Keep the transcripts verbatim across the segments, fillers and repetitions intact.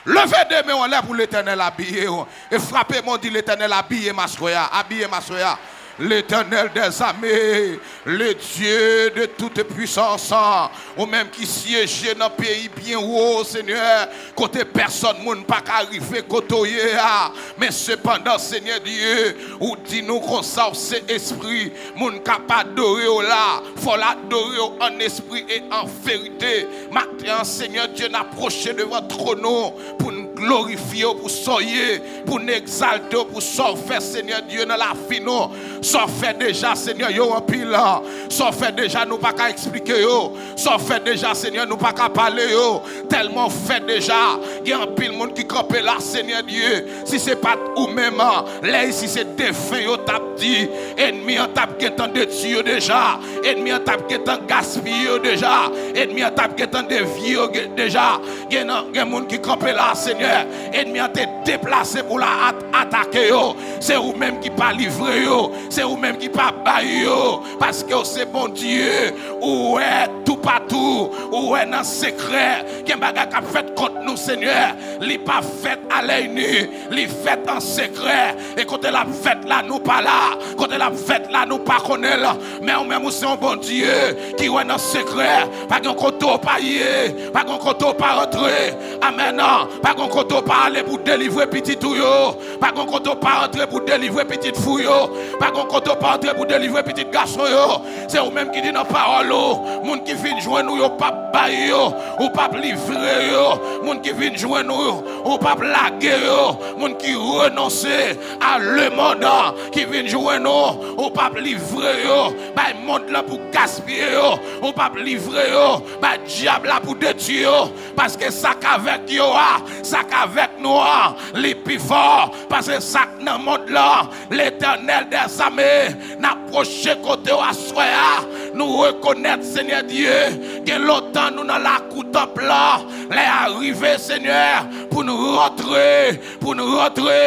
Leve de men w anlè pou Letènèl abiye w. E frape men w, di, Letènèl abiye m aswè a, abiye m aswè a. L'Éternel des armées, le Dieu de toute puissance, ou menm ki syeje nan peyi byen wo, Senyè, kote pèsòn moun pa ka rive kote w ye a. Men sepandan, Senyè Dye, ou di nou konsa, w se espri, moun k ap adore w la, fò l adore w ann espri e an verite. Maten an, Senyè Dye, n apwoche devan twòn ou pou n glorifye w pou sa w ye, pou n egzalte w pou sa w fè, Senyè Dye, nan lavi nou. Sa w fè deja, Senyè, yo anpil. Sa w fè deja, nou pa ka eksplike yo. Sa w fè deja, Senyè, nou pa ka pale yo. Tèlman w fè deja, gen anpil moun ki kanpe la, Senyè Dye. Si se pa t ou menm, lè si se defen yo t ap di, enmi an t ap gentan detwi yo deja. Enmi an t ap gentan gaspiye yo deja. Enmi an t ap gentan devye yo ge- deja. Gen, nan- gen moun ki kanpe la, Senyè. Enmi an te deplase pou l a- at- atake yo. Se ou menm ki pa livre yo. Se ou menm ki pa bay yo. Paske w se Bondye. Ou wè toupatou. Ou wè nan sekrè. Gen bagay k ap fèt kont nou, Senyè. Li pa fèt alèyni. Li fèt an sekrè. E kote l ap fèt la, nou pa la. Kote l ap fèt la, nou pa konnen l. Men ou menm, ou se yon Bondye ki wè nan sekrè. Pa gen kote w pa ye. Pa gen kote w pa rantre. Amèn. Pa gen kote w pa ale pou delivre pitit ou yo. Pa gen kote w pa rantre pou delivre pitit fi w yo. Pa gen kote w pa rantre pou delivre pitit gason yo. Se ou menm ki di nan pawòl ou, moun ki vin jwenn ou, yo p ap bay yo, ou p ap livre yo. Moun ki vin jwenn ou, ou p ap lage yo. Moun ki renonse a lemonn ki vin jwenn ou, ou p ap livre yo bay mond lan pou gaspiye yo. Ou p ap livre yo bay dyab la pou detwi yo. Paske sa k avèk yo a, sa k avèk nou an, li pi fò pase sa k nan mond lan. Letènèl dèzame, n apwoche kote w aswè a. Nou rekonèt, Senyè Dye, gen lontan nou nan lakou tanp lan. Lè a rive, Senyè, pou n rantre, pou n rantre,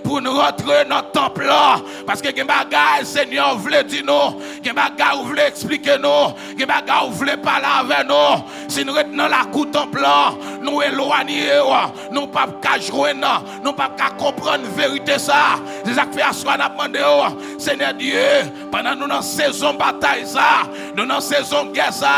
pou n rantre nan tanp lan. Paske gen bagay, Senyè, ou vle di nou. Gen bagay ou vle eksplike nou. Gen bagay ou vle pale avè nou. Si n ret nan lakou tanp lan, nou elwanye w. Nou p ap ka jwenn, nou p ap ka konprann verite sa. Se sa k fè aswè a n ap mande w, Senyè Dye, pandan nou nan sezon batay sa, nou nan sezon gè sa,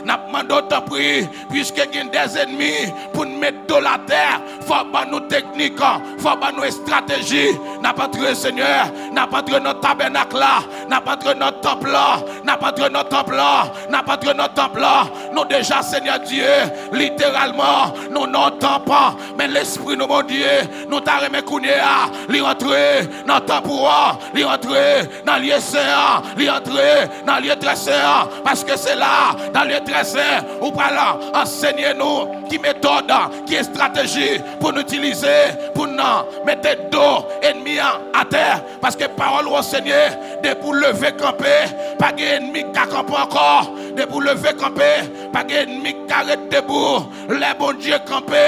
n ap mande w tanpri, piske gen dèzènmi pou n met do l atè, fò w ban nou teknik, fò w ban nou estrateji. N ap antre, Senyè, n ap antre nan tabènak la, n ap antre nan tanp lan, n ap antre nan tanp lan, n ap antre nan tanp lan. Nou deja, Senyè Dye, literalman, nou nan tanp. Men lespri nou, Bondye, nou ta renmen kounye a, li rantre nan tanp ou an, li rantre nan lye sen an, li rantre nan lye trè sen an. Paske se la, nan lye trè sen, ou pral ansenye nou ki metòd, ki estrateji pou n itilize, pou n mete do enmi an atè. Paske pawòl ou an, Senyè, depi w leve kanpe, pa gen enmi k ka kanpe ankò. Depi w leve kanpe, pa gen enmi k ka ret debou. Lè Bondye kanpe,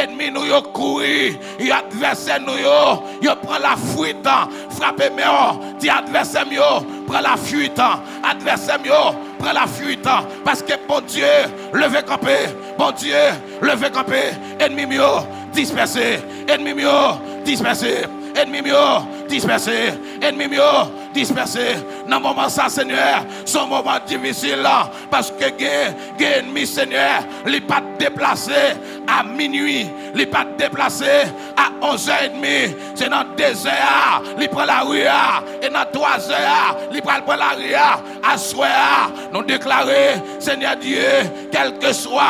enmi nou yo kouri. Yo, advèsè nou yo, yo pran lafwit. Frape men w, di, advèsè m yo, pran lafwit. Advèsè m yo, pran lafwit. Paske Bondye leve kanpe. Bondye leve kanpe. Enmi m yo dispèse. Enmi m yo dispèse. Enmi m yo dispèse. Enmi m yo dispèse. Nan moman sa, Senyè, se yon moman difisil, paske gen, gen enmi, Senyè, li pa t deplase a minui, li pa t deplase a onz è edmi. Se nan de zè a, li pran lari a, e nan twa zè a, li pral pran lari a. Aswè a, nou deklare, Senyè Dye, kèlkeswa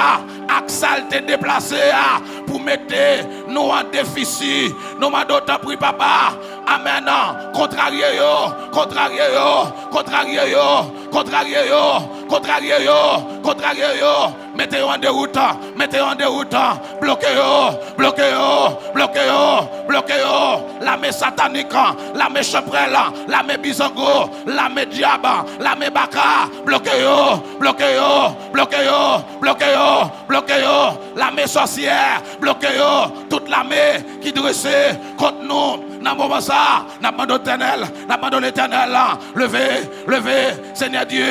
ak sa l te deplase a pou mete nou an defisi, nou mande w tanpri, Papa. Amèn. Kontrarye yo, kontrarye yo, kontrarye yo, kontrarye yo, kontrarye yo, kontrarye yo. Mete yo an dewout, mete yo an dewout. Bloke yo, bloke yo, bloke yo, bloke yo. Lame satanik, lame chanpwèl, lame bizango, lame dyab, lame baka. Bloke yo, bloke yo, bloke yo, bloke yo, bloke yo. Lame sòsyè, bloke yo. Tout lame ki drese kont nou, Nan moman sa a, n ap mande w, Etènèl, n ap mande w, Letènèl, leve, leve, Senyè Dye,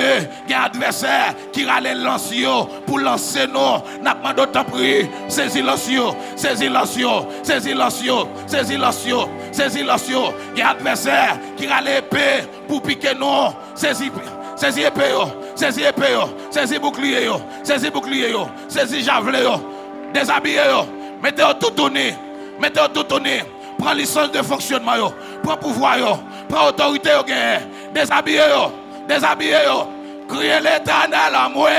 gen advèsè ki rale lans yo pou lanse nou. N ap mande w, tanpri, sezi lans yo, sezi lans yo, sezi lans yo, sezi lans yo, sezi lans yo. Gen advèsè ki rale epe pou pike nou. Sezi, sezi epe yo, sezi epe yo, sezi boukliye yo, sezi boukliye yo, sezi javle yo. Dezabiye yo, mete yo toutouni, mete yo toutouni. Pran lisans de fonksyonman yo, pran pouvwa yo, pran otorite yo genyen. Dezabiye yo, dezabiye yo. Kriye, Letènèl, anmwe!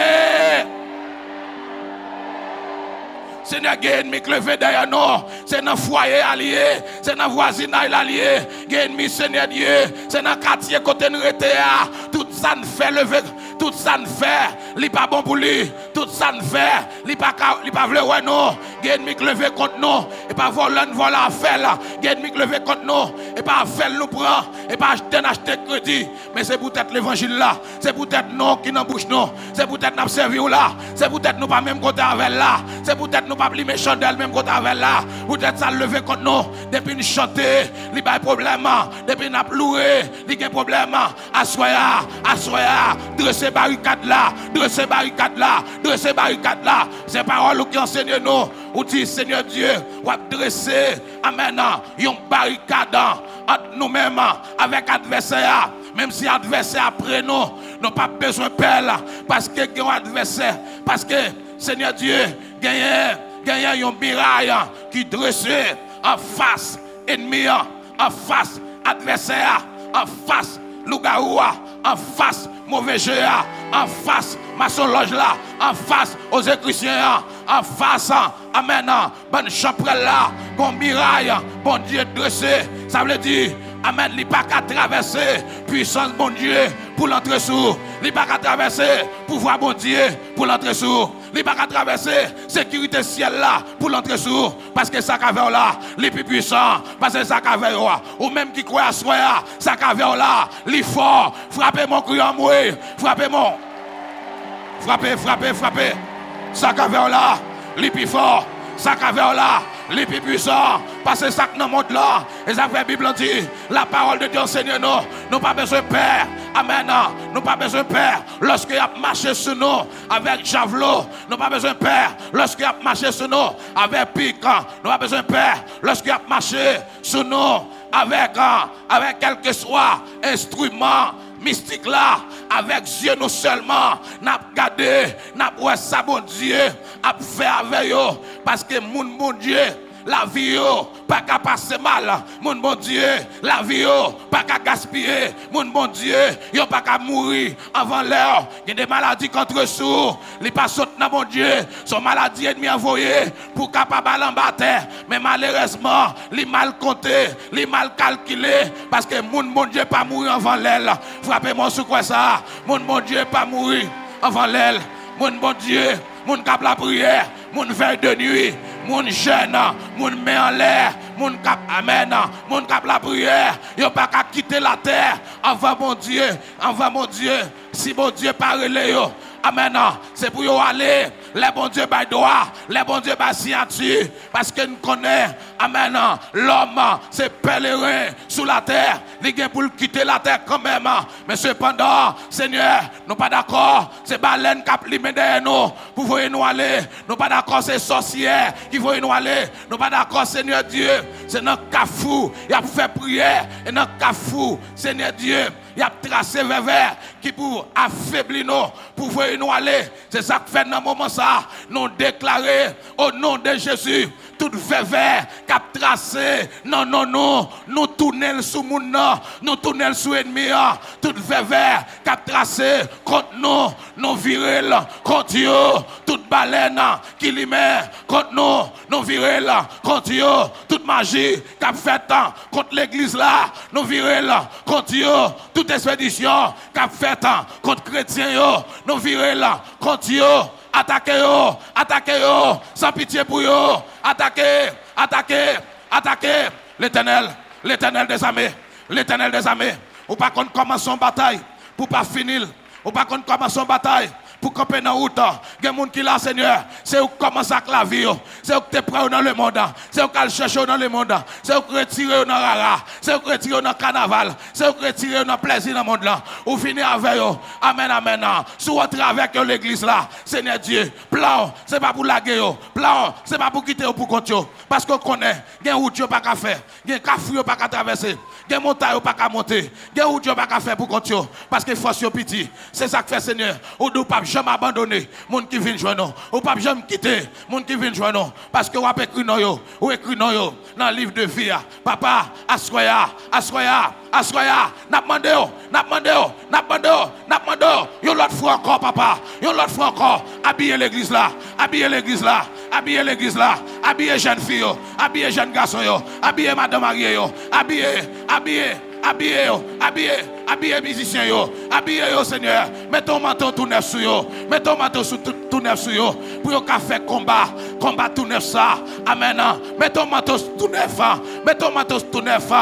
Senyè, gen ènmi k leve dèyè nou. Se nan fwaye a li ye, se nan vwazinay la li ye. Gen ènmi, Senyè Dye, se nan katye kote n rete a. Tout sa n fè leve, tout sa n fè, li pa bon pou li. Tout sa n fè, li pa ka, li pa vle wè nou. Gen ènmi k leve kont nou. E pa vòlè n vòlè afè l. Gen ènmi k leve kont nou. E pa afè l nou pran. E pa achte n achte kredi. Men se poutèt levanjil la. Se poutèt non ki nan bouch nou. Se poutèt n ap sèvi w la. Se poutèt nou pa menm kote avè l la. Se poutèt nou p ap limen chandèl menm kote avè l la. Poutèt sa l leve kont nou. Depi n chante, li bay pwoblèm. Depi n ap louwe, li gen pwoblèm. Aswè a, aswè a, drese barikad la, drese barikad la, drese barikad la. Se pawòl ou ki ansenye nou. Ou di, Senyè Dye, w ap drese, amèn, yon barikad ant nou menm avèk advèsè a. Menm si advèsè a pre nou, nou p ap bezwen pè l, paske gen yon advèsè. Paske, Senyè Dye, genyen, genyen yon miray ki drese anfas ènmi an, anfas advèsè a, anfas lougawou a, anfas move je a, anfas masonlòj la, anfas ozekrisyen an, anfas, amèn, bann chanpwèl la, gon miray Bondye drese. Sa vle di, amèn, li pa ka travèse pwisans Bondye pou l antre sou ou. Li pa ka travèse pouvwa Bondye pou l antre sou ou. Li pa ka travèse sekirite syèl la pou l antre sou ou. Paske sa k avè w la, li pi pwisan pase sa k avè yo a. Ou menm ki kwè aswè a, sa k avè w la, li fò. Frape men w, kriye anmwe. Frape men w. Frape, frape, frape. Sa k avè w la, li pi fò. Sa k avè w la, li pi pwisan pase sa k nan mond lan. E sa k fè Bib lan di, la parole de Dieu ansenye nou, nou pa bezwen pè. Amèn. Nou pa bezwen pè lòske y ap mache sou nou avèk javlo. Nou pa bezwen pè lòske y ap mache sou nou avèk pik. Nou pa bezwen pè lòske y ap mache sou nou avèk, avèk kèlkeswa enstriman mistik la, avèk zye nou sèlman, n ap gade, n ap wè sa Bondye ap fè avè yo, paske moun Bondye, lavi yo pa ka pase mal. Moun Bondye, lavi yo pa ka gaspiye. Moun Bondye, yo pa ka mouri anvan lè. Gen de maladi k antre sou ou, li pa sot nan Bondye. Se yon maladi ènmi an voye pou kapab al anba tè. Men malerèzman, li mal konte, li mal kalkile, paske moun Bondye pa mouri anvan lè l. Frape men w si w kwè sa. Moun Bondye pa mouri anvan lè l. Moun Bondye, moun k ap lapriyè, moun vèy de nwi, moun jèn, moun men anlè, moun k ap, amèn, moun k ap lapriyè, yo pa ka kite latè anvan Bondye, anvan Bondye. Si Bondye pa rele yo, amèn, se pou yo ale. Lè Bondye bay dwa, lè Bondye bay siyati, paske n konnen, amèn, lòm se pèleren sou latè, li gen pou l kite latè kanmenm. Men sepandan, Senyè, nou pa dakò, se balèn k ap limen dèyè nou pou voye nou ale. Nou pa dakò, se sòsyè ki voye nou ale. Nou pa dakò, Senyè Dye, se nan kafou y ap fè priyè, e nan kafou, Senyè Dye, y ap trase vèvè ki pou afebli nou, pou voye nou ale. Se sa k fè nan moman sa a, nou deklare, o non de Jezi, tout vèvè k ap trase nan non nou, nou tounen l sou moun nan, nou tounen l sou ènmi an. Tout vèvè k ap trase kont nou, nou vire l kont yo. Tout balèn ki limen kont nou, nou vire l kont yo. Tout maji k ap fèt kont legliz la, nou vire l kont yo. Tout ekspedisyon k ap fèt kont kretyen yo, nou vire l kont yo. Atake yo, atake yo, san pitye pou yo. Atake, atake, atake. Letènèl, Letènèl dèzame, Letènèl dèzame. Ou pa konn kòmanse yon batay pou w pa fini l. Ou pa konn kòmanse yon batay pou kanpe nan wout. Gen moun ki la, Senyè, se ou k kòmanse ak lavi yo. Se ou k te pran yo nan lemonn. Se ou k al chèche yo nan lemonn. Se ou k retire yo nan rara. Se ou k retire yo nan kanaval. Se ou k retire yo nan plèzi nan monn lan. Ou fini avè yo. Amèn, amèn. Si w antre avèk yo legliz la, Senyè Dye, plan w, se pa pou lage yo. Plan w, se pa pou kite yo pou kont yo. Paske w konnen, gen wout yo pa ka fè. Gen kafou yo pa ka travèse. Gen montay yo pa ka monte. Gen wout yo pa ka fè pou kont yo. Paske fòs yo piti. Se sa k fè, Senyè, ou di w p ap janm abandone moun ki vin jwenn ou. Ou p ap janm kite moun ki vin jwenn ou. Paske w ap ekri non yo. Ou ekri non yo nan liv de vi a. Papa, aswè a, aswè a, aswè a, n ap mande w, n ap mande w, n ap mande w, n ap mande w, yon lòt fwa ankò, papa, yon lòt fwa ankò, abiye legliz la, abiye legliz la, abiye legliz la, abiye jèn fi yo, abiye jèn gason yo, abiye madan marye yo, abiye, abiye, abiye yo, abiye, abiye mizisyen yo, abiye yo, Senyè. Mete yon manto tou nèf sou yo. Mete yon manto sou tou, tou nèf sou yo. Pou yo ka fè konba, konba tou nèf sa. Amèn. Mete yon manto tou nèf. Mete yon manto tou nèf.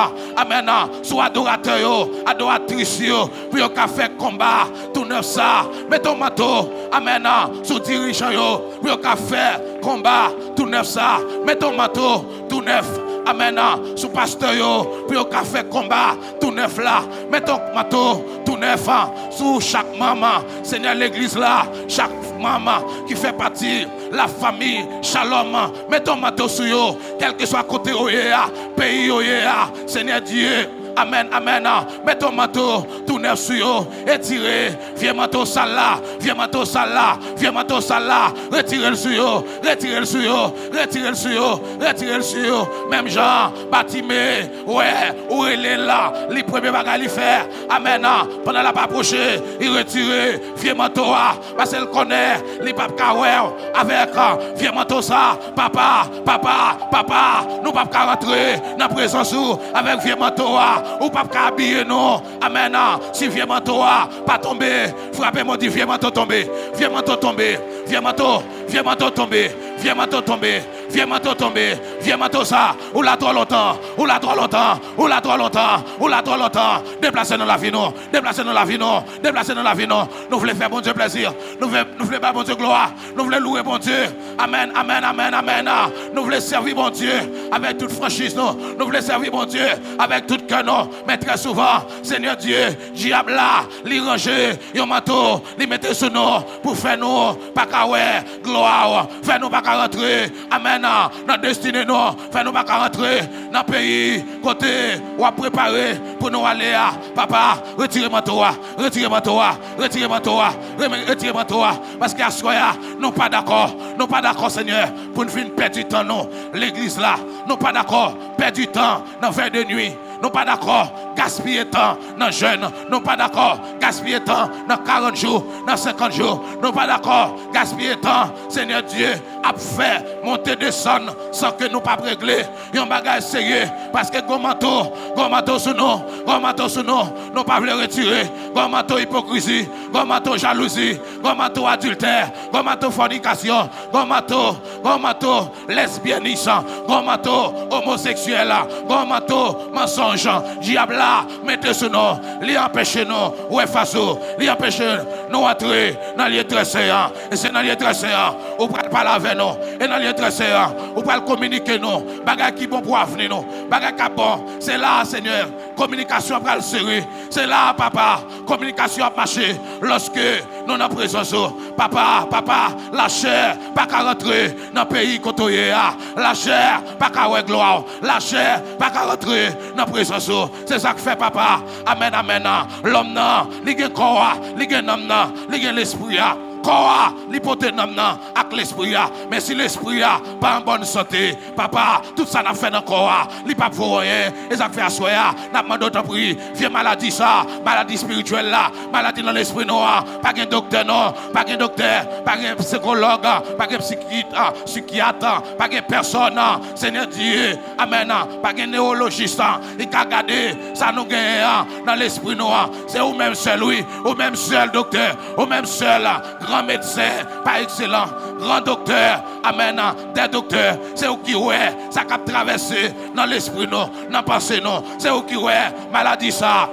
Amèn. Sou adoratè yo, adoratris yo. Pou yo ka fè konba tou nèf sa. Mete yon manto, amèn, sou dirijan yo. Pou yo ka fè konba tou nèf sa. Mete yon manto tou nèf. Amèn. Sou pastè yo. Pou yo ka fè konba tou nèf la. Mete yon manto tou nèf sou chak manm, Senyè, legliz la, chak manm ki fè pati la fanmi Shalom. Mete yon manto sou yo, kèlkeswa kote yo ye a, peyi yo ye a, Senyè Dye. Amèn, amèn. Mete yon manto tou nèf sou yo, etire vye manto sal la, vye manto sal la, vye manto sal la, retire l sou yo, retire l sou yo, retire l sou yo, retire l sou yo. Menm jan Batime, wè, ou rele l la, li premye bagay li fè. Amèn. Pandan l ap apwoche, li retire vye manto a, paske l konnen li p ap ka wè w avèk, ah, vye manto sa. Papa, papa, papa, nou p ap ka rantre nan prezans ou avèk vye manto a. Ou p ap ka abiye nou. Amèn. Si vye manto a pa tonbe, frape men w, di, vye manto tonbe, vye manto tonbe, vye manto, vye manto tonbe, vye manto tonbe, vye manto tonbe, vye manto sa. Ou la twò lontan, ou la twò lontan, ou la twò lontan, ou la twò lontan. Deplase nan lavi nou, deplase nan lavi nou, deplase nan lavi nou. Nou vle fè Bondye plèzi, nou vle, nou vle bay Bondye glwa, nou vle louwe Bondye. Amèn, amèn, amèn, amèn. Nou vle sèvi Bondye avèk tout franchiz nou, nou vle sèvi Bondye avèk tout kè nou. Men trè souvan, Senyè Dye, dyab la, li ranje yon manto, li mete sou nou pou fè nou pa ka wè glwa w, fè nou pa ka rantre, amèn, nan destine nou, fè nou pa ka rantre nan peyi kote w ap prepare pou nou ale a. Papa, retire manto a, retire manto a, retire manto a, re-, retire manto a, paske aswè a, nou pa dakò, nou pa dakò, Senyè, pou n vin pèdi tan nou, legliz la, nou pa dakò pèdi tan nan vèy de nwi. Nou pa dakò gaspiye tan nan jèn. Nou pa dakò gaspiye tan nan karant jou, nan senkant jou. Nou pa dakò gaspiye tan, Senyè Dye, ap fè monte desann san ke nou p ap regle yon bagay serye. Paske gon manto, gon manto sou nou, gon manto sou nou, nou pa vle retire. Gon manto ipokrizi, gon manto jalouzi, gon manto adiltè, gon manto fònikasyon, gon manto, gon manto lesbyènis, gon manto omoseksyèl, gon manto mansonj. Dyab la mete sou nou, li anpeche nou wè fas ou, li anpeche nou antre nan lye trè sen an. E se nan lye trè sen an ou pral pale avè nou. E nan lye trè sen an ou pral kominike nou bagay ki bon pou avni nou, bagay k ap bon. Se la a, Senyè, kominikasyon pral sere. Se la a, Papa, kominikasyon ap mache lòske nou nan prezans ou. Papa, papa, lachè pa ka rantre nan peyi kote w ye a. Lachè pa ka wè glwa w. Lachè pa ka rantre nan prezans ou. Se sa k fè, Papa, amèn, amèn, lòm nan, li gen kò a, li gen nanm nan, li gen lespri a. Kò a, li pote nanm nan ak lespri a. Men si lespri a pa an bòn sante, Papa, tout sa n ap fè nan kò a, li p ap vo anyen. E sa k fè aswè a, n ap mande w tanpri, vye maladi sa, maladi espirityèl la, maladi nan lespri nou an, pa gen doktè non, pa gen doktè, pa gen sikològ, pa gen psikit-, sikyat, pa gen pèsòn, Senyè Dye, amèn, pa gen newolojis ki ka gade sa nou genyen an nan lespri nou an. Se ou menm sèl, wi, ou menm sèl doktè, ou menm sèl gran medsen pa ekselan, gran doktè, amèn, dè doktè. Se ou ki wè sa k ap travèse nan lespri nou, nan panse nou. Se ou ki wè maladi sa.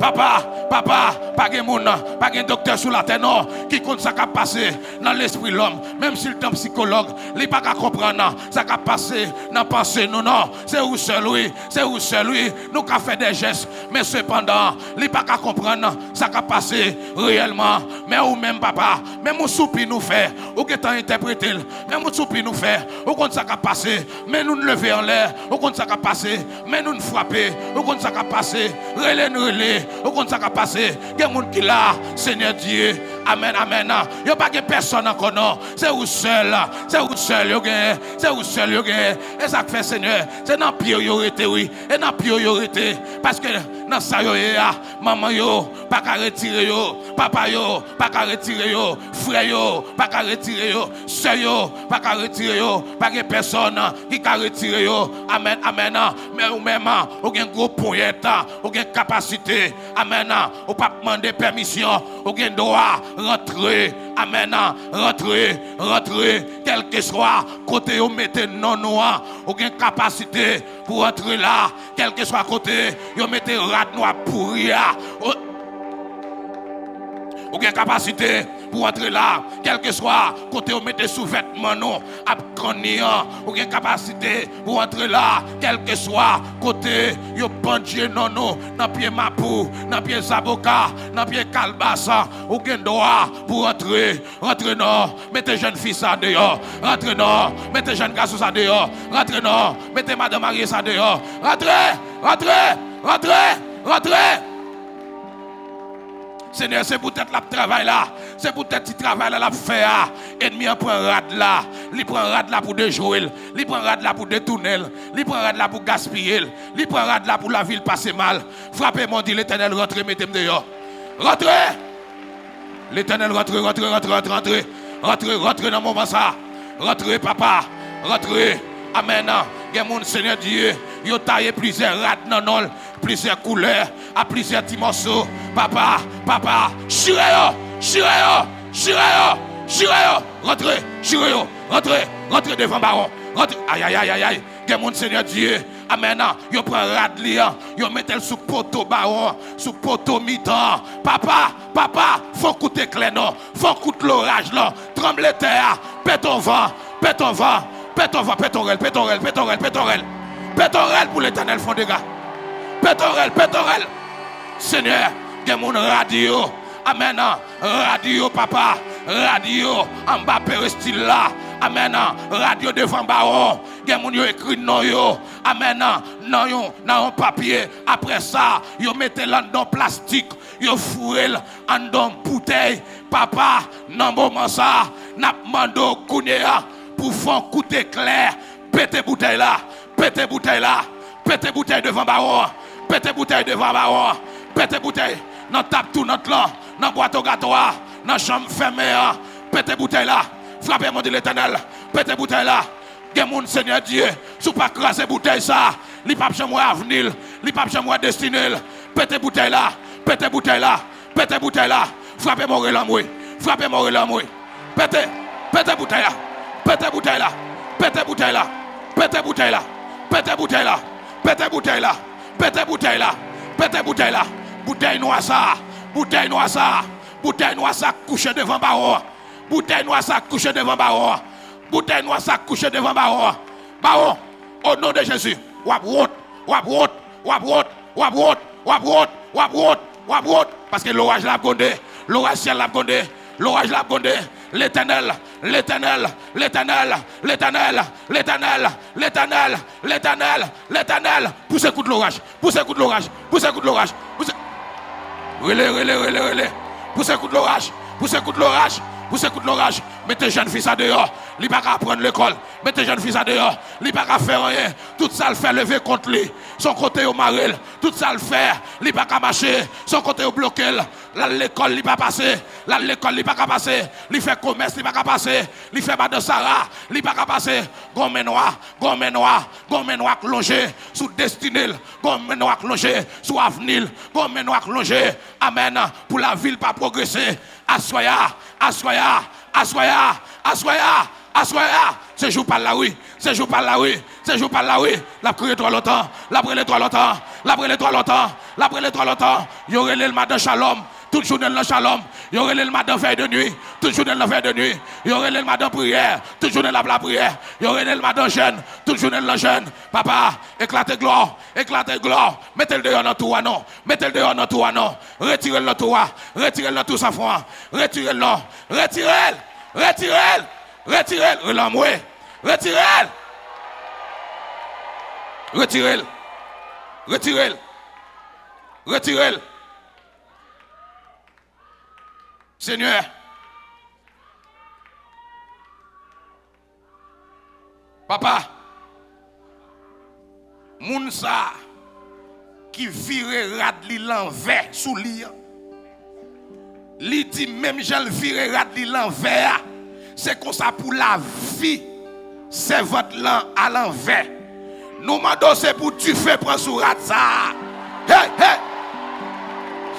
Papa, papa, pa gen moun, pa gen doktè sou latè non, ki konn sa k ap pase nan lespri lòm. Menm si l t yon sikològ, li pa ka konprann sa k ap pase nan panse nou non. Se ou sèl, wi, se ou sèl, wi. Nou ka fè de jès, men sepandan, li pa ka konprann sa k ap pase reyèlman. Men ou menm, papa, menm yon soupi nou fè, ou gentan entèprete l. Menm yon soupi nou fè, ou konn sa k ap pase. Men nou n leve anlè, ou konn sa k ap pase. Men nou n frape, ou konn sa k ap pase. Rele n rele, ou konn sa k ap pase. Gen moun ki la, Senyè Dye. Amèn, amèn. Yo pa gen pèsòn ankò non. Se ou sèl, se ou sèl yo genyen, se ou sèl yo genyen. E sa k fè, Senyè, se nan pye w yo rete, wi. E nan pye w yo rete. Paske nan sa yo ye a, manman yo pa ka retire yo, papa yo pa ka retire yo, frè yo pa ka retire yo, sè yo pa ka retire yo, pa gen pèsòn ki ka retire yo. Amèn, amèn. Men ou menm, ou gen gwo ponyèt, ou gen kapasite. Amèn. Ou p ap mande pèmisyon, ou gen dwa rantre. Amèn. Rantre, rantre, kèlkeswa kote yo mete non nou an, ou gen kapasite pou antre la, kèlkeswa kote yo mete rad nwa pouri a. Ou, ou gen kapasite pou antre la, kèlkeswa kote yo mete souvètman nou ap kanni an. Ou gen kapasite pou antre la, kèlkeswa kote yo pandye non nou nan pye mapou, nan pye zaboka, nan pye kalbas. Ou gen dwa pou antre. Rantre non, mete jèn fi sa deyò. Rantre non, mete jèn gason sa deyò. Rantre non, mete madan marye sa deyò. Rantre, rantre, rantre, rantre. Senyè, se poutèt l ap travay la. Se poutèt ti travay la l ap fè a. Ènmi an pran rad la. Li pran rad la pou dejwe l. Li pran rad la pou detounen l. Li pran rad la pou gaspiye l. Li pran rad la pou lavi l pase mal. Frape men w, di, Letènèl, rantre, mete m deyò. Rantre! Letènèl, rantre, rantre, rantre, rantre, rantre. Rantre, rantre nan moman sa. Rantre, papa. Rantre. Amèn. Gen moun, Senyè Dye, yo taye plizyè rad nan non l, plizyè koulè, a plizyè ti mòso. Papa, papa, chire yo, chire yo, chire yo, chire yo. Rantre, chire yo. Rantre, rantre devan bawon. Rantre. Ay, ay, ay, ay, ay. Gen moun, Senyè Dye, amèn, yo pran rad li an, yo mete l sou poto bawon, sou poto mitan. Papa, papa, fè yon kout eklè non, fè yon kout loraj non, tranble tè a, pete yon van, pete yon van, pete yon van, pete yon rèl, pete yon rèl, pete yon rèl, pete yon rèl. Pete yon rèl pou Letènèl fè yon dega. Pete yon rèl, pete yon rèl. Senyè, gen moun rad yo, amèn, rad yo, papa, rad yo anba perestil la, amèn, rad yo devan bawon. Gen moun yo ekri non yo, amèn, nan yon, nan yon papye. Apre sa, yo mete l anndan yon plastik, yo foure l anndan yon boutèy. Papa, nan moman sa, n ap mande w kounye a pou fè yon kout eklè, pete boutèy la, pete boutèy la, pete boutèy devan bawon an, pete boutèy devan bawon an, pete boutèy nan tab tounant lan, nan bwato gato a, nan chanm fèmen an, pete boutèy la. Frape men w, di, Letènèl, pete boutèy la. Gen moun, Senyè Dye, si w pa kraze boutèy sa, li p ap janm wè avni l, li p ap janm wè destine l. Pete boutèy la, pete boutèy la, pete boutèy la. Frape men w, rele anmwe. Frape men w, rele anmwe. Pete, pete boutèy la, pete boutèy la, pete boutèy la, pete boutèy la, pete boutèy la, pete boutèy la, pete boutèy la, pete boutèy la. Boutèy nwa sa, boutèy nwa sa, boutèy nwa sa kouche devan bawon an. Boutèy nwa sa kouche devan bawon an. Boutèy nwa sa kouche devan bawon an. Bawon, o non de Jezi, w ap wont, w ap wont, w ap wont, w ap wont, w ap wont, w ap wont, w ap wont, w ap wont. Paske loraj la ap gwonde, loraj syèl la ap gwonde, loraj la ap gwonde. Letènèl, Letènèl, Letènèl, Letènèl, Letènèl, Letènèl, Letènèl, Letènèl. Pouse kout loraj. Pouse kout loraj. Pouse kout loraj. Pouse. Rele, rele, rele, rele. Pouse kout loraj. Pouse kout loraj. Pouse kout loraj. Mete jèn fi sa deyò. Li pa ka aprann lekòl. Mete jèn fi sa deyò. Li pa ka fè anyen. Tout sa l fè leve kont li. Se yon kote yo mare l. Tout sa l fè, li pa ka mache. Se yon kote yo bloke l. L al lekòl, li pa pase. L al lekòl, li pa ka pase. Li fè komès, li pa ka pase. Li fè madan Sara, li pa ka pase. Gon men nwa, gon men nwa, gon men nwa k lonje sou destine l. Gon men nwa k lonje sou avni l. Gon men nwa k lonje, amèn, pou lavi l pa pwogrese. Aswè a, aswè a, aswè a, aswè a, aswè a. Se jou pa l la, wi. Se jou pa l la, wi. Se jou pa l la, wi. L ap kriye twò lontan. L ap rele twò lontan. L ap rele twò lontan, l ap rele twò lontan. Yo rele l madan Shalom, tout jounen l nan Shalom. Yo rele l madan vèy de nwi, tout jounen l nan vèy de nwi. Yo rele l madan priyè, tout jounen l ap lapriyè. Yo rele l madan jèn, tout jounen l nan jèn. Papa, eklate glò, eklate glò. Mete l deyò nan tou a non, mete l deyò nan tou a non. Retire l nan tou a, retire l nan tou san fon an. Retire l non, retire l, retire l, retire l. Rele anmwe, retire l. Retire l. Retire l. Retire l. Senyè. Papa. Moun sa a ki vire rad li lanvè sou li an. Li di menm jan l vire rad li lanvè a, se konsa pou lavi sèvant lan alanvè. Nou mande w se pou dife pran sou rad sa a. Hey, hey!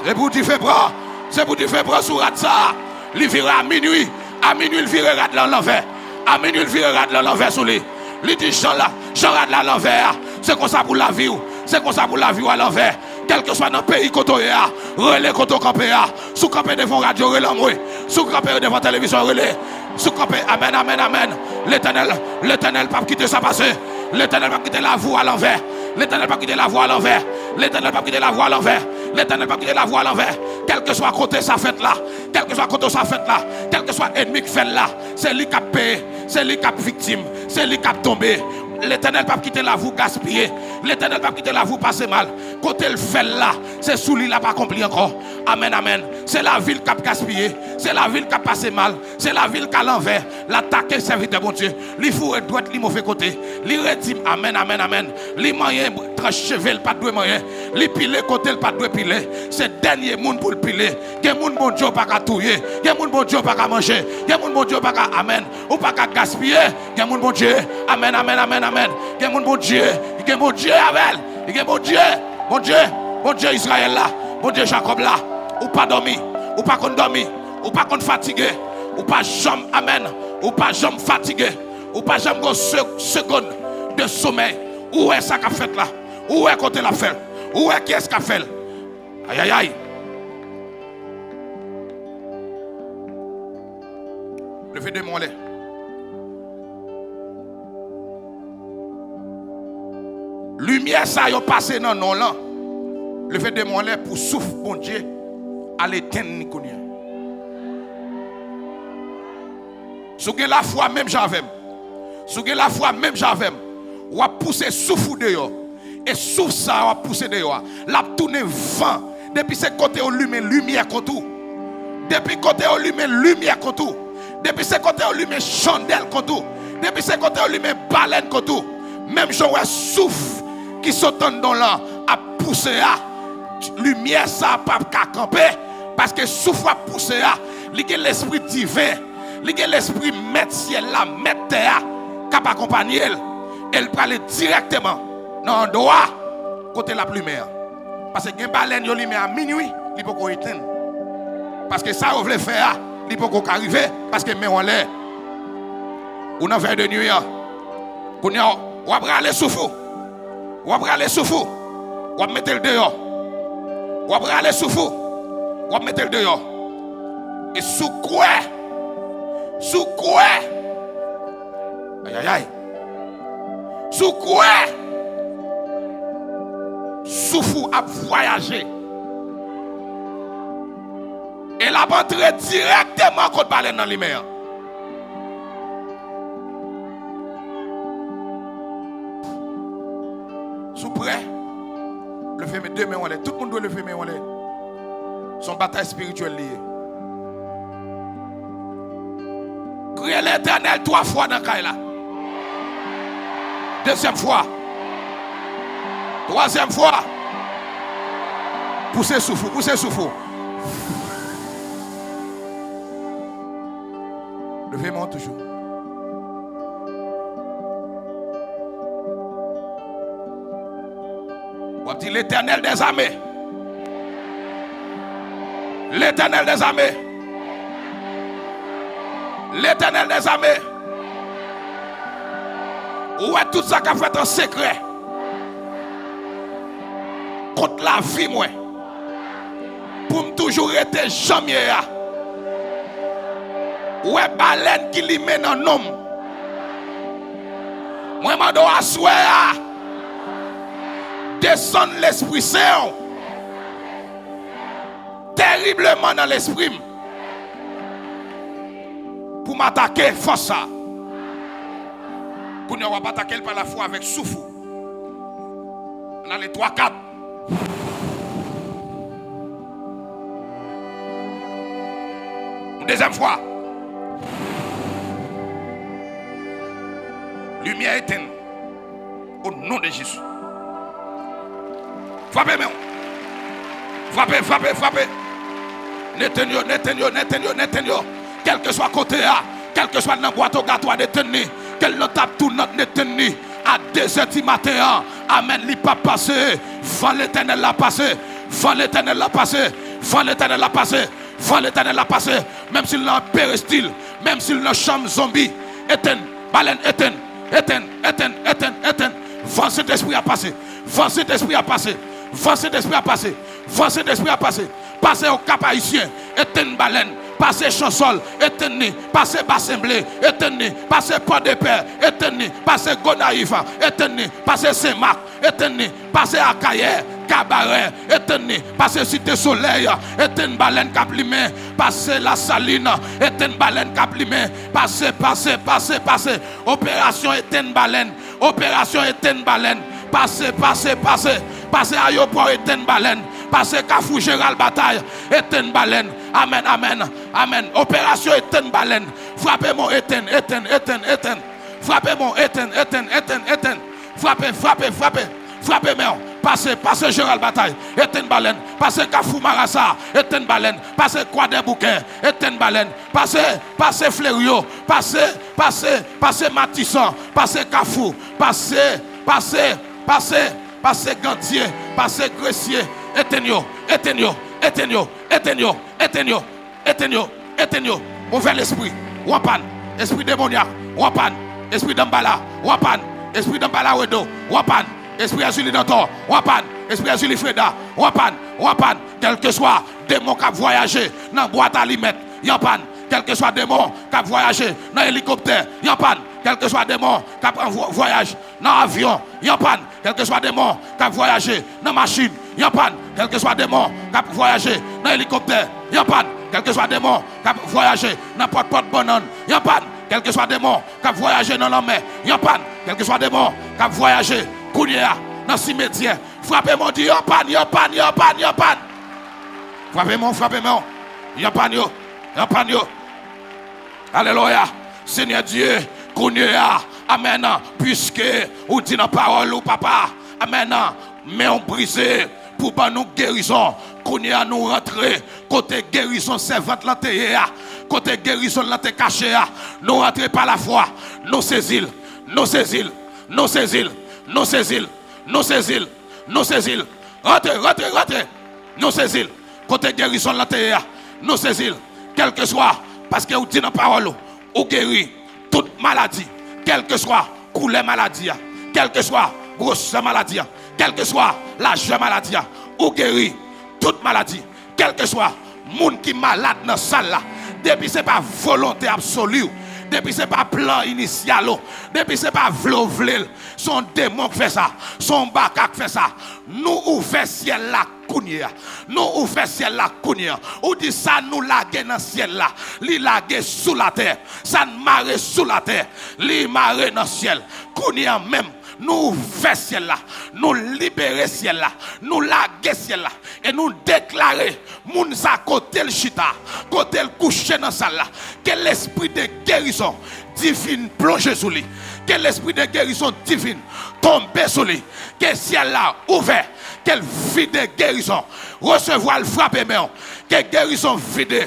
Se pou dife pran, se pou dife pran sou rad sa a. Li vire a minwi, a minwi l vire rad lan lanvè. A minwi l vire rad lan lanvè sou li. Li di jan la, jan rad la lanvè a, se konsa pou lavi w, se konsa pou lavi w alanvè. Kèlkeswa nan peyi kote w ye a, rele kote w kanpe a. Si w kanpe devan radyo, rele anmwe. Si w kanpe devan televizyon, rele. Si w kanpe, amèn, amèn, amèn. Letènèl, Letènèl p ap kite sa pase. Letènèl p ap kite lavi w alanvè. Letènèl p ap kite lavi w alanvè. Letènèl p ap kite lavi w alanvè. Letènèl p ap kite lavi w alanvè. Kèlkeswa kote sa fèt la, kèlkeswa kote sa fèt la, kèlkeswa ènmi k fè l la, se li k ap peye, se li k ap viktim, se li k ap tonbe. Letènèl p ap kite lavi w gaspiye. Letènèl p ap kite lavi w pase mal. Kote l fè l la, se sou li l ap akonpli ankò. Amèn, amèn. Se lavi l k ap gaspiye. Se lavi l k ap pase mal. Se lavi l k alanvè. L atake sèvitè Bondye. Li foure dwèt li move kote. Li redi, amèn, amèn, amèn. Li manyen tranch cheve l pa t dwe manyen. Li pile kote l pa t dwe pile. Se dènye moun pou l pile. Gen moun Bondye w pa ka touye. Gen moun Bondye w pa ka manje. Gen moun Bondye w pa ka, amèn, ou pa ka gaspiye. Gen moun Bondye, amèn, amèn, amèn, amèn. Gen moun Bondye, li gen Bondye avè l. Li gen Bondye, Bondye, Bondye Izrayèl la, Bondye Jakòb la. Ou pa dòmi, ou pa konn dòmi, ou pa konn fatige, ou pa janm, amèn, ou pa janm fatige, ou pa janm gon se- segonn de somèy. Ou wè sa k ap fèt la, ou wè kote l ap fè l, ou wè kiyès k ap fè l. Ayayay. Leve de men w anlè. Limyè sa yo pase nan non lan. Leve de men w anlè pou souf Bondye al etenn li kounye a. Si w gen lafwa menm jan avè m, si w gen lafwa menm jan avè m, w ap pouse souf ou deyò. E souf sa a w ap pouse deyò a, l ap tounen van. Depi se kote yo limen limyè kont ou, depi kote yo limen limyè kont ou, depi se kote yo limen chandèl kont ou, depi se kote yo limen balèn kont ou, menm jan w wè souf ki sot anndan w lan ap pouse a, limyè sa a p ap ka kanpe, paske souf w ap pouse a, li gen lespri diven, li gen lespri mèt syèl la, mèt tè a, k ap akonpanye l, e l prale dirèkteman nan andwa kote l ap limen an. Paske gen balèn yo limen a minwi, li poko etenn. Paske sa yo vle fè a, li poko ka rive, paske men w anlè. Ou nan vèy de nwi an. Kounye a, w ap rale souf ou. W ap rale souf ou. W ap mete l deyò. W ap rale souf ou. W ap mete l deyò. E si w kwè, si w kwè, ayayay, si w kwè, souf ou ap vwayaje. E l ap antre dirèkteman kot balèn nan limen an. Si w prè, leve men, de men w anlè. Tout moun dwe leve men w anlè. Se yon batay espirityèl li ye. Kriye Letènèl twa fwa nan kay la. Dezyèm fwa. Twazyèm fwa. Pouse souf ou, pouse souf ou. Leve men w toujou. W ap di, Letènèl dèzame. Letènèl dèzame. Letènèl dèzame. Ou wè tout sa k ap fèt an sekrè. kont lavi mwen, pou m toujou rete jan m ye a. Ou wè balèn ki limen nan non m. Mwen mande w aswè a, desann Lespri Sen w teribleman nan lespri m, pou m atake fòs sa. Kounye a w ap atake l pa lafwa avèk souf ou. Ann ale twa, kat. Yon dezyèm fwa. Limyè etenn. O non de Jezi. Frape men w. Frape, frape, frape. N etenn yo, n etenn yo, n etenn yo, n etenn yo. Kèlkeswa kote a, kèlkeswa nan bwat o gato a, n etenn li. Ke l nan tap tounant, n etenn li. A de zè di maten an, amèn, li p ap pase. Van Letènèl la pase. Van Letènèl la pase. Van Letènèl la pase. Van Letènèl la pase. Menm si l nan perestil, menm si l nan chanm zonbi, etenn, balèn, etenn, etenn, etenn, etenn, etenn. Van Sentespri a pase. Van Sentespri a pase. Van Sentespri a pase. Van Sentespri a pase. Pase Okap Ayisyen, etenn balèn. Pase Chansòl, etenn li. Pase Basen Ble, etenn li. Pase Pòdepè, etenn li. Pase Gonayiv, etenn li. Pase Senmak, etenn li. Pase Akayè, Kabarè, etenn li. Pase Site Solèy, etenn balèn k ap limen. Pase Lasalin, etenn balèn k ap limen. Pase, pase, pase, pase. Operasyon etenn balèn. Operasyon etenn balèn. Pase, pase, pase. Pase ayewopò, etenn balèn. Pase Kafou Jeral Batay, etenn balèn. Amèn, amèn, amèn. Operasyon etenn balèn. Frape men w, etenn, etenn, etenn, etenn. Frape men w, etenn, etenn, etenn, etenn. Frape, frape, frape. Frape men w. Pase, pase Jeral Batay, etenn balèn. Pase Kafou Marasa, etenn balèn. Pase Kwadèboukè, etenn balèn. Pase, pase Fleryo. Pase, pase, pase Matisan. Pase Kafou. Pase, pase, pase, pase Gandye. Pase Gresye. Etenn yo, etenn yo, etenn yo, etenn yo, etenn yo. Etenn yo, etenn yo. Movè lespri, w anpàn. Espri demonyak, w anpàn. Espri Danmbala, w anpàn. Espri Danmbala Wedo, w anpàn. Espri Èzili Dantò, w anpàn. Espri Èzili Freda, w anpàn, w anpàn. Kèlkeswa demon k ap vwayaje nan bwat alimèt, y anpàn. Kèlkeswa demon k ap vwayaje nan elikoptè, y anpàn. Kèlkeswa demon k ap an vwa-, vwayaj nan avyon, y anpàn. Kèlkeswa demon k ap vwayaje nan machin, y anpàn. Kèlkeswa demon k ap vwayaje nan elikoptè, y anpàn. Kèlkeswa demon k ap vwayaje nan pòtpòt bannann, y anpàn. Kèlkeswa demon k ap vwayaje nan lanmè, y anpàn. Kèlkeswa demon k ap vwayaje kounye a nan simetyè, frape men w, di, y anpàn, y anpàn, y anpàn, y anpàn. Frape men w, frape men w. Y anpàn yo, y anpàn yo. Alelouya. Senyè Dye, kounye a, amèn, piske ou di nan pawòl ou, papa, amèn, men w brize pou ban nou gerizon. Kounye a, nou rantre kote gerizon sèvant lan te ye a, kote gerizon lan te kache a. Nou rantre pa lafwa. Nou sezi l, nou sezi l, nou sezi l, nou sezi l, nou sezi l, nou sezi l. Rantre, rantre, rantre. Nou sezi l. Kote gerizon lan te ye a, nou sezi l. Kèlkeswa, paske ou di nan pawòl ou, ou geri tout maladi. Kèlkeswa koulè maladi a, kèlkeswa gwosè maladi a, kèlkeswa lajè maladi a, ou geri tout maladi. Kèlkeswa moun ki malad nan sal la, depi se pa volonte absoli w, depi se pa plan inisyal ou, depi se pa vle w vle l, se yon demon k fè sa, se yon baka k fè sa. Nou ouvè syèl la kounye a. Nou ouvè syèl la kounye a. Ou di sa nou lage nan syèl la, li lage sou latè. Sa n mare sou latè, li mare nan syèl. Kounye a menm, nou ouvè syèl la. Nou libere syèl la. Nou lage syèl la. E nou deklare moun sa kote l chita, kote l kouche nan sal la. Ke lespri de gerizon divin plonje sou li. Ke lespri de gerizon divin tonbe sou li. Ke syèl la ouvè. Ke l vide gerizon. Resevwa l, frape men w. Ke gerizon vide.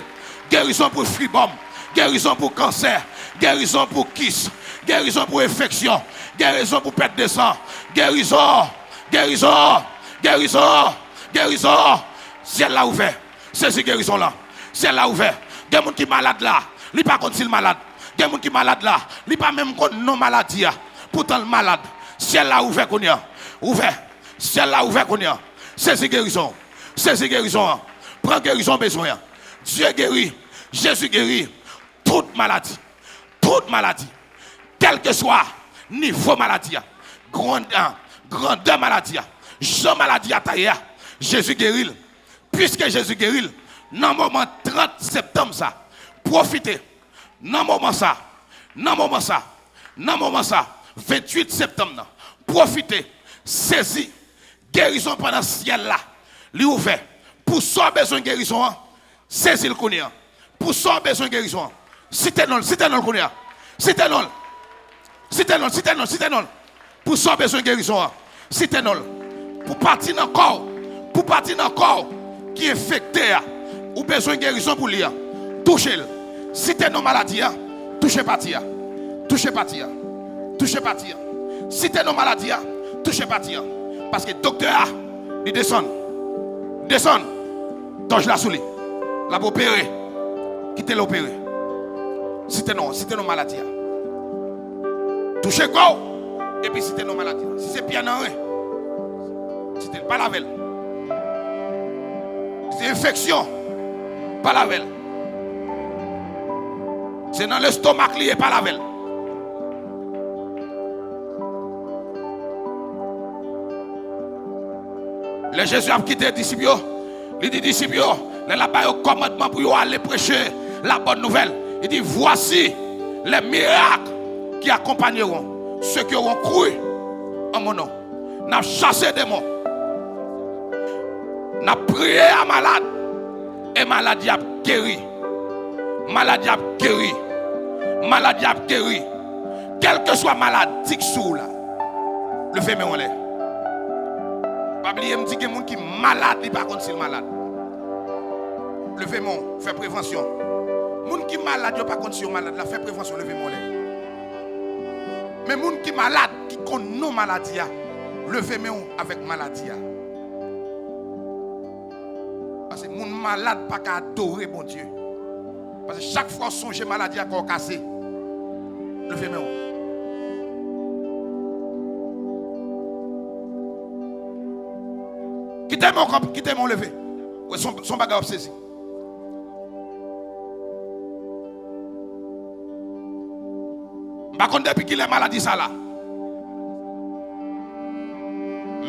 Gerizon pou fibòm. Gerizon pou kansè. Gerizon pou kis. Gerizon pou enfeksyon. Gerizon pou pèt de san. Gerizon. Gerizon. Gerizon. Gerizon. Syèl la ouvè. Sezi gerizon lan. Syèl la ouvè. Gen moun ki malad la, li pa konn si l malad. Gen moun ki malad la, li pa menm konn non maladi a. Poutan l malad. Syèl la ouvè kounye a. Ouvè. Syèl la ouvè kounye a. Sezi gerizon. Sezi gerizon an. Pran gerizon w bezwen an. Dye geri. Jezi geri. Tout maladi. Tout maladi. Kèlkeswa nivo maladi a, grandè, grandè maladi a, jan maladi a taye a, Jezi geri l. Piske Jezi geri l, nan moman trant septanm sa, pwofite, nan moman sa, nan moman sa, nan moman sa, venntuit septanm nan, pwofite, sezi gerizon pandan syèl la, li ouvè. Pou sa w bezwen gerizon an, sezi l kounye a. Pou sa w bezwen gerizon an, site non l, site non l kounye a. Site non l. Site non l, site non l, site non l. Pou sa w bezwen gerizon an, site non l. Pou pati nan kò w, pou pati nan kò w ki enfekte a, ou bezwen gerizon pou li a, touche l. Site non maladi a, touche pati a. Touche pati a. Touche pati a. Site non maladi a, touche pati a. Paske doktè a, li desann. Desann. Tòch la sou li. L ap opere. Kite l opere. Site non, site non maladi a. Touche kò w, epi site non maladi a. Si se pyè nan ren, site l, pale avè l. Si se enfeksyon, pale avè l. Se nan lestomak li ye, pale avè l. Lè Jezi ap kite disip yo, li di disip yo, lè l ap ba yo kòmandman pou yo ale preche la bonne nouvelle, li di, voici les miracles qui accompagneront ceux qui auront cru en mon nom. N ap chase demon. N ap priye a malad. E maladi ap geri. Maladi ap geri. Maladi ap geri. Kèlkeswa maladi k sou w la, leve men w anlè. Pa bliye m di gen moun ki malad, li pa konn si l malad. Leve men w, fè prevansyon. Moun ki malad, yo pa konn si yo malad la, fè prevansyon, leve men w anlè. Men moun ki malad, ki konn non maladi a, leve men w avèk maladi a. Paske moun malad pa ka adore Bondye. Paske chak fwa w sonje maladi a, kò w kase. Leve men w. Kite men w kanpe, kite men w leve. Wè, se yon, se yon bagay w ap sezi. M pa konn depi kilè maladi sa la.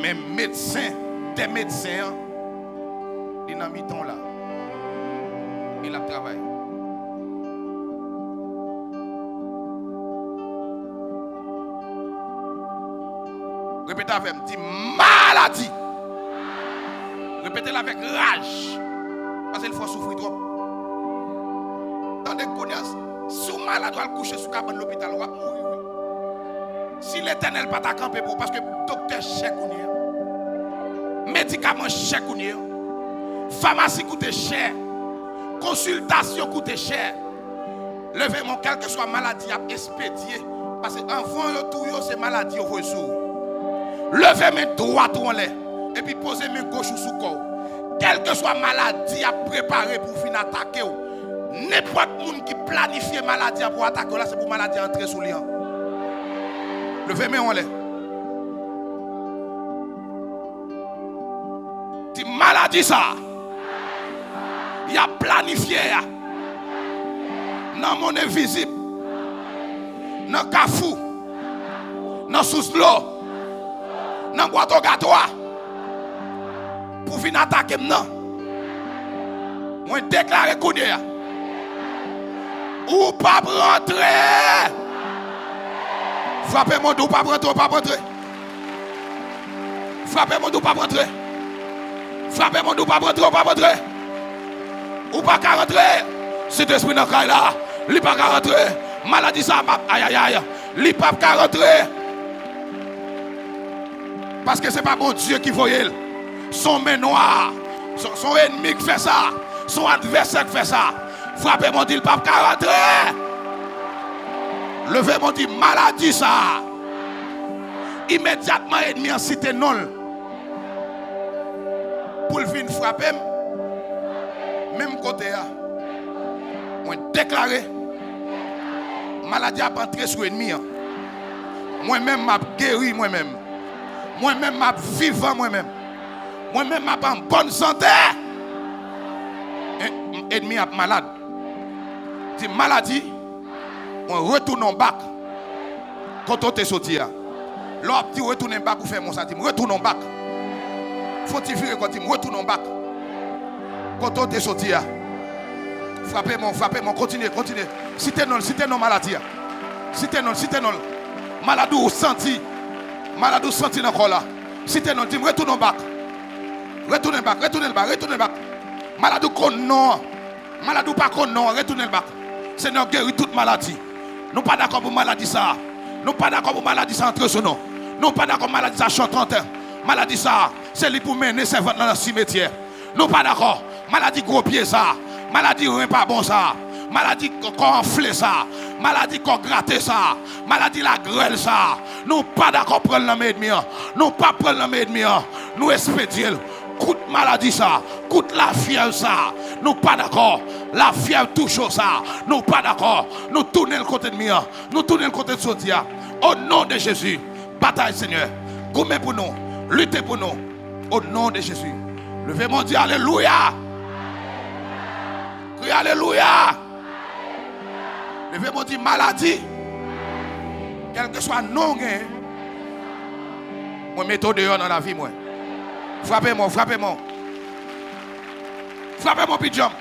Men medsen dè medsen an, li nan mitan w la. E l ap travay. Repete avè m, di, maladi. Repete l avèk raj. Paske l fè w soufri twòp. Tande kounye a, si w malad, w al kouche sou kabann lopital, w ap mouri, wi. Si Letènèl pa ta kanpe pou ou, paske doktè chè kounye a. Medikaman chè kounye a. Famasi koute chè. Konsiltasyon koute chè. Leve men w, kèlkeswa maladi y ap espedye. Paske anvan yo touye w, se maladi yo voye sou ou. Leve men dwat ou anlè, epi poze men goch ou sou kò w. Kèlkeswa maladi y ap prepare pou vin atake w, nenpòt moun ki planifye maladi a pou atake w la, se pou maladi a antre sou li an. Leve men w anlè. Di, maladi sa a y ap planifye a nan monn envizib, nan kafou, nan sous dlo, nan bwat gato a, pou vin atake m nan. Mwen deklare kounye a, ou p ap rantre. Frape moun, di, ou p ap rantre, ou p ap rantre. Frape moun, di, ou p ap rantre. Frape moun, di, ou p ap rantre, ou p ap rantre. Ou pa ka rantre. Sentespri nan kay la, li pa ka rantre. Maladi sa a p ap, ayayay, li p ap ka rantre. Paske se pa Bondye ki voye l. Se yon men nwa. Se, se yon ènmi k fè sa. Se yon advèsè k fè sa. Frape men w, di, l p ap ka rantre. Leve men w, di, maladi sa a. Imedyatman, ènmi an site non l pou l vin frape m. Menm kote a. Mwen deklare, maladi a ap antre sou ènmi an. Mwen menm, m ap geri mwen menm. Mwen menm, m ap vivan mwen menm. Mwen menm m ap an bòn sante. E, ènmi ap malad. Di, maladi, mwen retounen w bak kote w te soti a. Lè w ap di retounen bak, ou fè men w sa, di m retounen w bak. Fè w ti vire kò, di m retounen w bak kote w te soti a. Frape men w, frape men w, kontinye, kontinye. Site non l, site non maladi a. Site non l, site non l. Maladi w santi, maladi w santi nan kò la. Site non l, di m retounen w bak. Retounen l bak, retounen l bak, retounen l bak. Maladi w konn non an. Maladi w pa konn non an, retounen l bak. Senyè, geri tout maladi. Nou pa dakò pou maladi sa a. Nou pa dakò pou maladi sa a antre sou nou. Nou pa dakò maladi sa a chante. Maladi sa a, se li pou mennen sèvant lan nan simetyè. Nou pa dakò. Maladi gwo pye sa a. Maladi ren pa bon sa a. Maladi kò anfle sa a. Maladi kò grate sa a. Maladi lagrèl sa a. Nou pa dakò pran l nan men ènmi an. Nou pa pran l nan men ènmi an. Nou espedye l. Kout maladi sa a, kout lafyèv sa a, nou pa dakò. Lafyèv tou cho sa a, nou pa dakò. Nou tounen l kote ènmi an, nou tounen l kote l soti a. O non de Jezi, batay, Senyè. Goumen pou nou, lite pou nou. O non de Jezi. Leve men w, di alelouya. Kriye alelouya. Leve men w, di maladi. Kèlkeswa non w genyen, mwen mete w deyò nan lavi mwen. Frape men w, frape men w. Frape men w pi djanm.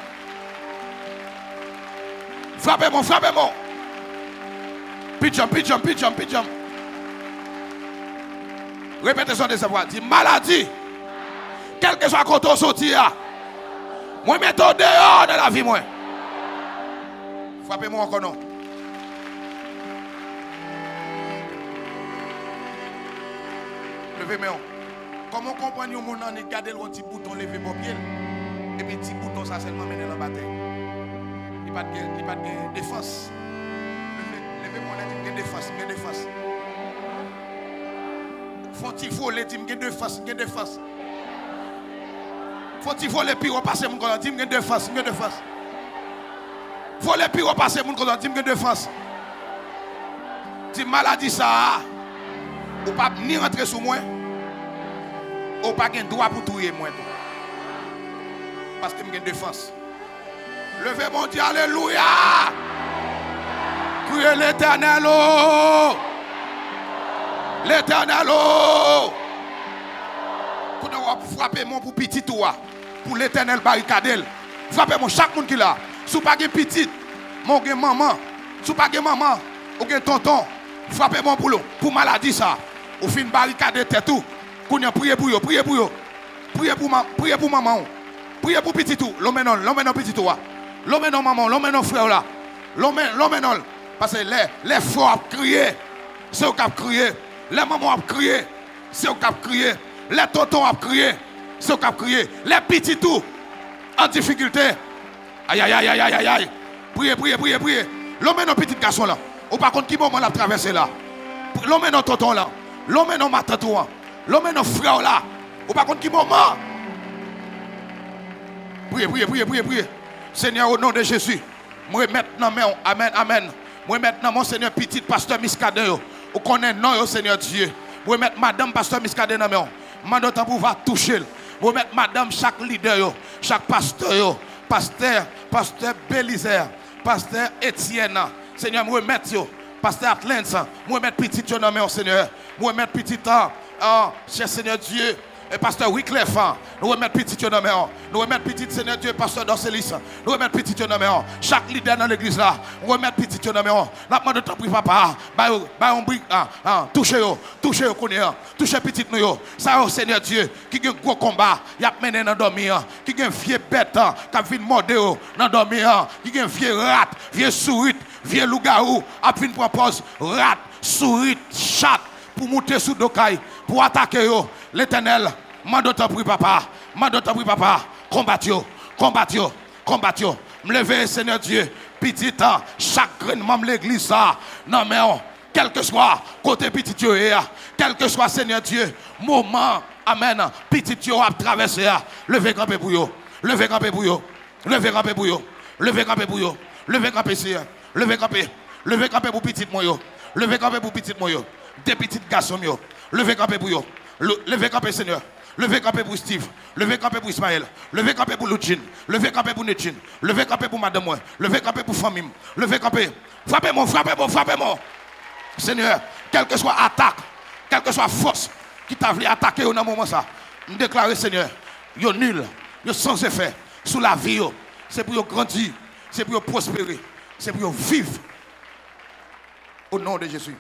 Frape men w, frape men w. Pi djanm, pi djanm, pi djanm, pi djanm. Repete sa yon dezyèm fwa. Di maladi. Kèlkeswa kote w soti a, mwen mete w deyò nan lavi mwen. Frape men w ankò non. Leve men w. Kòman w konprann yon moun annik gade l wè yon ti bouton leve bò pye l, epi ti bouton sa sèlman mennen l anba tè? Li pa t gen, li pa t gen defans. Leve, leve men w lè di m gen defans, m gen defans. Fè yon ti vole, di m gen defans, m gen defans. Fè yon ti vole pi wo pase moun konsa, di m gen defans, m gen defans. Vole pi wo pase moun konsa, di m gen defans. Di maladi sa a, ou p ap ni rantre sou mwen, ou pa gen dwa pou touye mwen tou. Paske m gen defans. Leve men w, di alelouya. Kriye Letènèl o. Letènèl o. Kounye a w ap frape men w pou pitit ou a. Pou Letènèl barikade l. Frape men w, chak moun ki la. Si w pa gen pitit, men w gen manman. Si w pa gen manman, ou gen tonton. Frape men w pou, pou maladi sa. Ou fin barikade tèt ou. Kounye a, priye pou yo, priye pou yo. Priye pou, priye pou manman w. Priye pou pitit ou. Lonmen non l, lonmen non pitit ou a. Lonmen non manman w, lonmen non frè w la. Lonmen, lonmen non l. Paske lè, lè frè w ap kriye, se ou k ap kriye. Lè manman w ap kriye, se ou k ap kriye. Lè tonton w ap kriye, se ou k ap kriye. Lè pitit ou an difikilte, ayayayayayayay. Priye, priye, priye, priye. Lonmen non pitit gason w lan. Ou pa konn ki moman l ap travèse la. Lonmen non tonton w lan. Lonmen non matant ou an. Lonmen non frè w la. Ou pa konn ki moman. Priye, priye, priye, priye, priye. Senyè, o non de Jezi, m remèt nan men w. Amèn, amèn. M remèt nan men w, Senyè, pitit pastè Muscadin yo. Ou konnen non yo, Senyè Dye. M remèt madanm pastè Muscadin nan men w. M mande w tanpri w va touche l. M remèt madanm chak lidè yo, chak pastè yo, pastè, pastè Belizaire, pastè Etienne. Senyè, m remèt yo. Pastè Atlens, m remèt pitit yo nan men w, Senyè. M remèt pitit an, an, chè Senyè Dye, e pastè Wyclef, nou remèt pitit yo nan men w. Nou remèt pitit, Senyè Dye, pastè Dorcelis, nou remèt pitit yo nan men w. Chak lidè nan legliz la, nou remèt pitit yo nan men w. N ap mande w tanpri, papa, ba yo, ba yo yon bri, ah, ah, touche yo, touche yo kounye a, touche pitit nou yo. Sa yo, Senyè Dye, ki gen gwo konba y ap mennen nan dòmi an, ki gen vye bèt, ah, k ap vin mòde yo nan dòmi an, ki gen vye rat, vye sourit, vye lougawou ap vin pran pòz rat, sourit, chat, pou moute sou do kay, pou atake yo. Letènèl, mande w tanpri, papa, mande w tanpri, papa, konbat yo, konbat yo, konbat yo. M leve, Senyè Dye, pitit, chak grenn manm legliz sa a nan men w, kèlkeswa kote pitit yo ye a, kèlkeswa, Senyè Dye, moman, amèn, pitit yo ap travèse a, leve kanpe pou yo, leve kanpe pou yo. Leve kanpe pou yo. Leve kanpe pou yo. Leve kanpe, Senyè. Leve kanpe. Leve kanpe pou pitit mwen yo. Leve kanpe pou pitit mwen yo. De pitit gason m yo. Leve kanpe pou yo. Le-, leve kanpe, Senyè. Leve kanpe pou Steve. Leve kanpe pou Ismaël. Leve kanpe pou Loudjine. Leve kanpe pou Nedjine. Leve kanpe pou madanm mwen. Leve kanpe pou fanmi m. Leve kanpe. Frape mò, frape mò, frape mò. Senyè, kèlkeswa atak, kèlkeswa fòs ki ta vle atake yo nan moman sa, m deklare, Senyè, yo nil, yo san efè sou lavi yo. Se pou yo grandi, se pou yo pwospere, se pou yo viv. O non de Jezi.